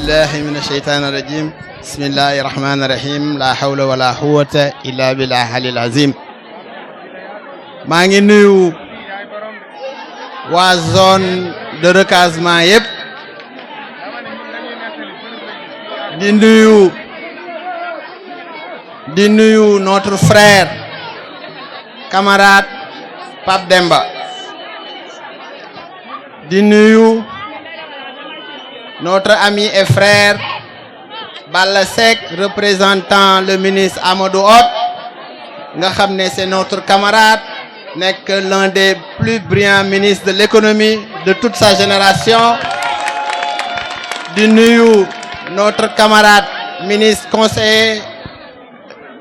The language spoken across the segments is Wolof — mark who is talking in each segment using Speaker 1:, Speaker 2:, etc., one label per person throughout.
Speaker 1: بالله من الشيطان الرجيم بسم الله الرحمن الرحيم لا حول ولا قوة إلا بالله العلي العظيم maa ngi nuyu waa zone de recasement yëpp di nuyu notre frère camarade Pape Demba di nuyu notre ami et frère Balla Seck représentant le ministre Amadou Hott nga xam ne c'est notre camarade nekk l'un des plus brillants ministres de l'économie de toute sa génération di nuyu notre camarade ministre conseiller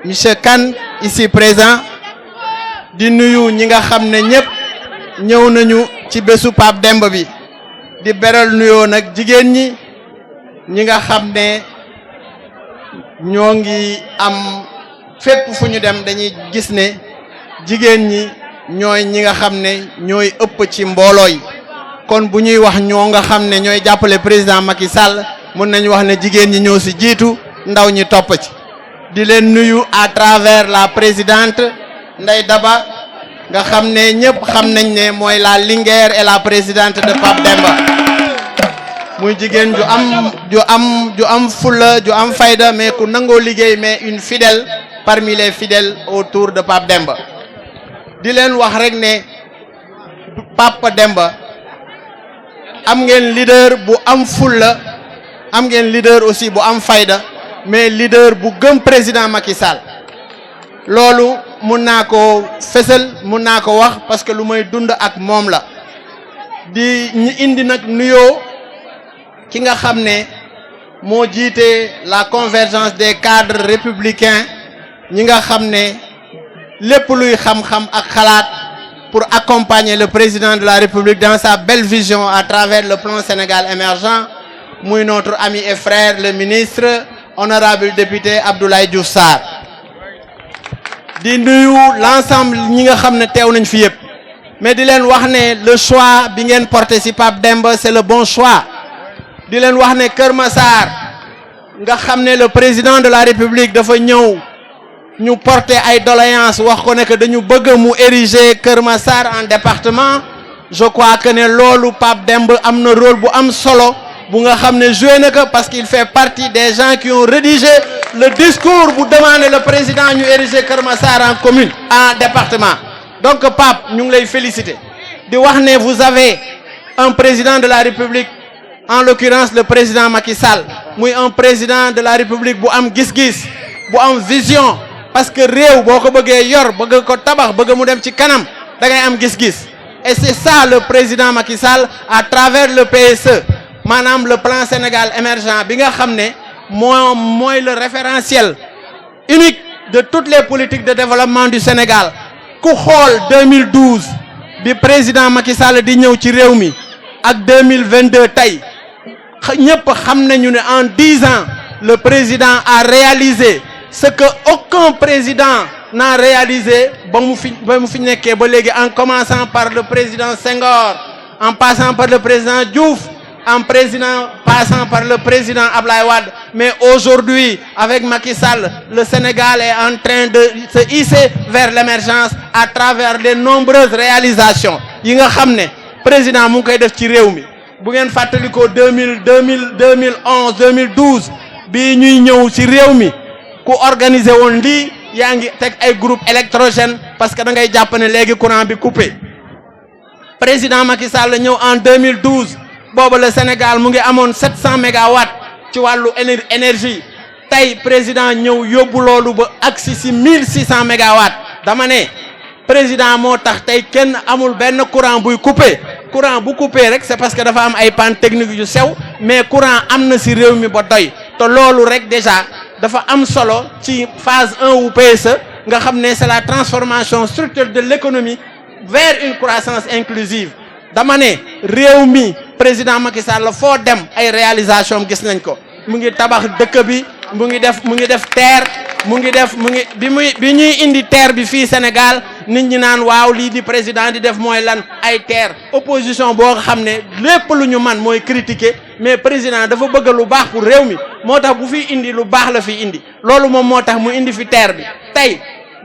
Speaker 1: monsieur Kane ici présent di nuyu ñi nga xam ne ñëpp ñëw nañu ci bésu Pape Demba bi di beral nuyoo nag jigéen ñi nga xam ne ñoo ngi am fépp fu ñu dem dañuy gis ne jigéen ñi ñooy ñi nga xam ne ñooy ëpp ci mbooloo yi kon bu ñuy wax ñoo nga xam ne ñooy jàppale président Macky Sall mën nañu wax ne jigéen ñi ñoo ci jiitu ndaw ñi topp ci di leen nuyu à travers la présidente Ndeye Daba nga xam ne ñëpp xam nañ ne mooy la Linguère et la présidente de Pape Demba muy jigéen ju am fulla ju am fayda mais ku nangoo liggéey mais une fidèle parmi les fidèles autour de Pape Demba di leen wax rek ne Pape Demba am ngeen leader bu am fulla am ngeen leader aussi bu am fayda mais leader bu gëm président Macky Sall loolu mun naa ko fësal mun naa ko wax parce que lu may dund ak moom la di ñu indi nag nuyoo ki nga xam ne moo jiite la convergence des cadres républicains ñi nga xam ne lépp luy xam-xam ak xalaat pour accompagner le président de la République dans sa belle vision à travers le plan Sénégal émergent muy notre ami et frère le ministre honorable député Abdoulaye Diouf Sarr di nuyu l'ensemble ñi nga xam ne teew nañ fi yëpp mais di leen wax ne le choix bi ngeen porté ci Pape Demba c'est le bon choix di leen wax ne Kër Massar nga xam ne le président de la République dafa ñëw ñu porter ay doléances wax ko ne que dañu bëgg mu ériger Kër Massar en département je crois que ne loolu Pape Demba am na rôle bu am solo bu nga xam ne joué na ko parce qu'il fait partie des gens qui ont rédigé le discours bu demander le président ñu ériger Kër Massar en commune en département donc Pape ñu ngi lay féliciter di wax ne vous avez un président de la République en l'occurrence le président Macky Sall muy un président de la République bu am gis-gis bu am vision parce que réew boo ko bëggee yor bëgg ko tabax bëgg mu dem ci kanam da ngay am gis-gis et c'est ça le président Macky Sall à travers le PSE maanaam le plan Sénégal émergent bi nga xam ne mooy le référentiel unique de toutes les politiques de développement du Sénégal ku xool 2012 bi président Macky Sall di ñëw ci réew mi ak 2022 tey ñëpp xam nañu ne en 10 ans le président a réalisé ce que aucun président n'a réalisé ba mu fi nekkee ba léegi en commençant par le président Senghor en passant par le président Diouf en passant par le président Ablaye Wade mais aujourd'hui avec Macky Sall le Sénégal est en train de se hisser vers l'émergence à travers les nombreuses réalisations yi nga xam ne président mu ngi koy def ci réew mi bu ngeen fàttalikoo 2011 2012 bii ñuy ñëw ci réew mi ku organiser woon lii yaa ngi teg ay groupe électrogène parce que da ngay jàpp ne léegi courant bi coupé président Macky Sall ñëw en 2012 booba le Sénégal mu ngi amoon 700 mégawatts ci wàllu énergie tey président ñëw yóbbu loolu ba agsi si 1600 mégawatts dama ne président moo tax tey kenn amul benn courant buy coupé courant bu coupé rek c'est parce que dafa am ay panne technique yu sew mais courant am na si réew mi ba doy te loolu rek déjà dafa am solo ci phase 1 wu PSE nga xam ne c'est la transformation structurelle de l'économie vers une croissance inclusive dama ne réew mi président Macky Sall foo dem ay réalisation gis nañ ko mu ngi tabax dëkk bi mu ngi def terre bi ñuy indi terre bi fii Sénégal nit ñi naan waaw lii di président di def mooy lan ay terre opposition boo xam ne lépp lu ñu man mooy critiquer
Speaker 2: mais président dafa bëgg lu baax pour réew mi moo tax bu fi indi lu baax la fi indi loolu moom moo tax mu indi fi TER bi tey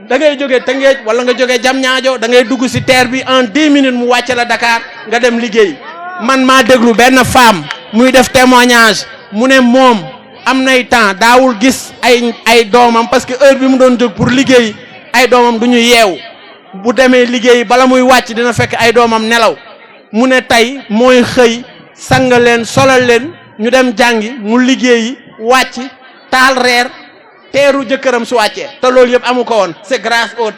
Speaker 2: da ngay jógee Tëngéej wala nga jógee Diamniadio da ngay dugg ci TER bi en 10 minutes mu wàcce la Dakar nga dem liggéey man maa déglu benn femme muy def témoignage mu ne moom am nay temps daawul gis ay doomam parce que heure bi mu doon jóg pour liggéey ay doomam du ñu yeewu bu demee liggéey bala muy wàcc dina fekk ay doomam nelaw mu ne tey mooy xëy sang leen solal leen ñu dem jàngi mu liggéeyi wàcc taal reer teeru jëkkëram su wàccee te loolu yëpp amu ko woon c'est grâce au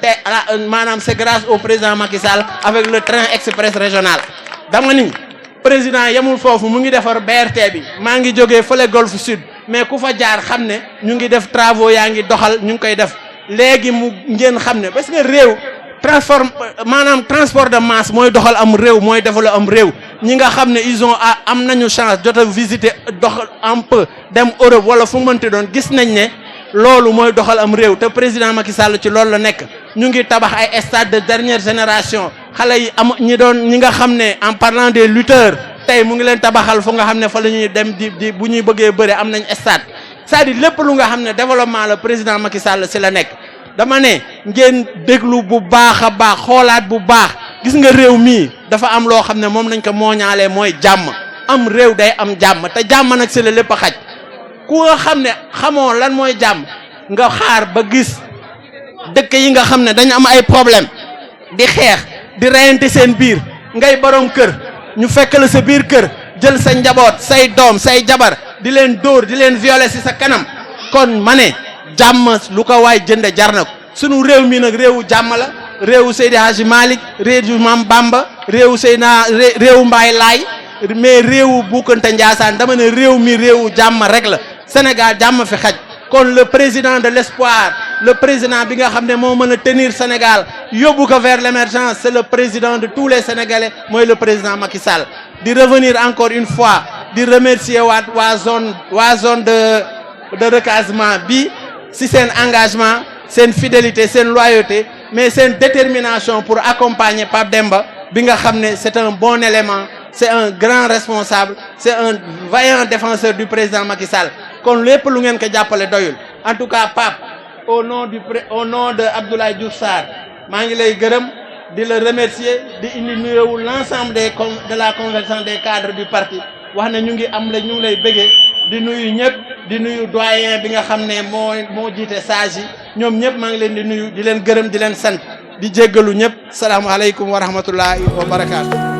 Speaker 2: maanaam c'est grâce au président Macky Sall avec le train express régional dama ni président yemul foofu mu ngi defar BRT bi maa ngi jógee fële Golf Sud mais ku fa jaar xam ne ñu ngi def travaux yaa ngi doxal ñu ngi koy def léegi mu ngeen xam ne parce que réew maanaam transport de masse mooy doxal am réew mooy defal am réew ñi nga xam ne ils ont am nañu chance jot a visiter doxal un peu dem Europe wala fu mënti doon gis nañ ne loolu mooy doxal am réew te président Macky Sall ci loolu la nekk ñu ngi tabax ay stade de dernière génération xale yi ñi nga xam ne en parlant des lutteurs tey mu ngi leen tabaxal fu nga xam ne fa la ñuy dem di bu ñuy bëggee bëre am nañ stade c'est-à-dire lépp lu nga xam ne développement la président Macky Sall si la nekk dama ne ngeen déglu bu baax a baax xoolaat bu baax gis nga réew mii dafa am loo xam ne moom lañ ko mooñaalee mooy jàmm am réew day am jàmm te jàmm nag si la lépp a xaj ku nga xam ne xamoo lan mooy jàmm nga xaar ba gis dëkk yi nga xam ne dañu am ay problème di xeex di reyante seen biir ngay borom kër ñu fekk la sa biir kër jël sa njaboot say doom say jabar di leen dóor di leen violer ci sa kanam kon ma ne jàmm lu ko waay jënde jar na ko sunu réew mi nag réewu jàmm la réewu Seydi Hadji Malick réewu Maam Bamba réewu réewu Mbaye Laay mais réewu Boukounta Ndiassane dama ne réew mi réewu jàmm rek la Sénégal jàmm fi xaj kon le président de l'espoir le président bi nga xam ne moo mën a tenir Sénégal yóbbu ko vers l'émergence c'est le président de tous les Sénégalais mooy le président Macky Sall di revenir encore une fois di remercier waa zone de recasement bi si seen engagement seen fidélité seen loyauté mais seen détermination pour accompagner Pape Demba bi nga xam ne c'est un bon élément c'est un grand responsable c'est un vaillant défenseur du président Macky Sall kon lépp lu ngeen ko jàppale doyul en tout cas Pape au nom de Abdoulaye Diouf Sarr maa ngi lay gërëm di la remercier di indi nuyoo l'ensemble de la convergence des cadres du parti wax ne ñu ngi lay bëggee di nuyu ñëpp di nuyu doyen bi nga xam ne moo jiite sage yi ñoom ñëpp maa ngi leen di nuyu di leen gërëm di leen sant di jéggalu ñëpp salaamaaleykum wa rahmatullahi wa barakaatu.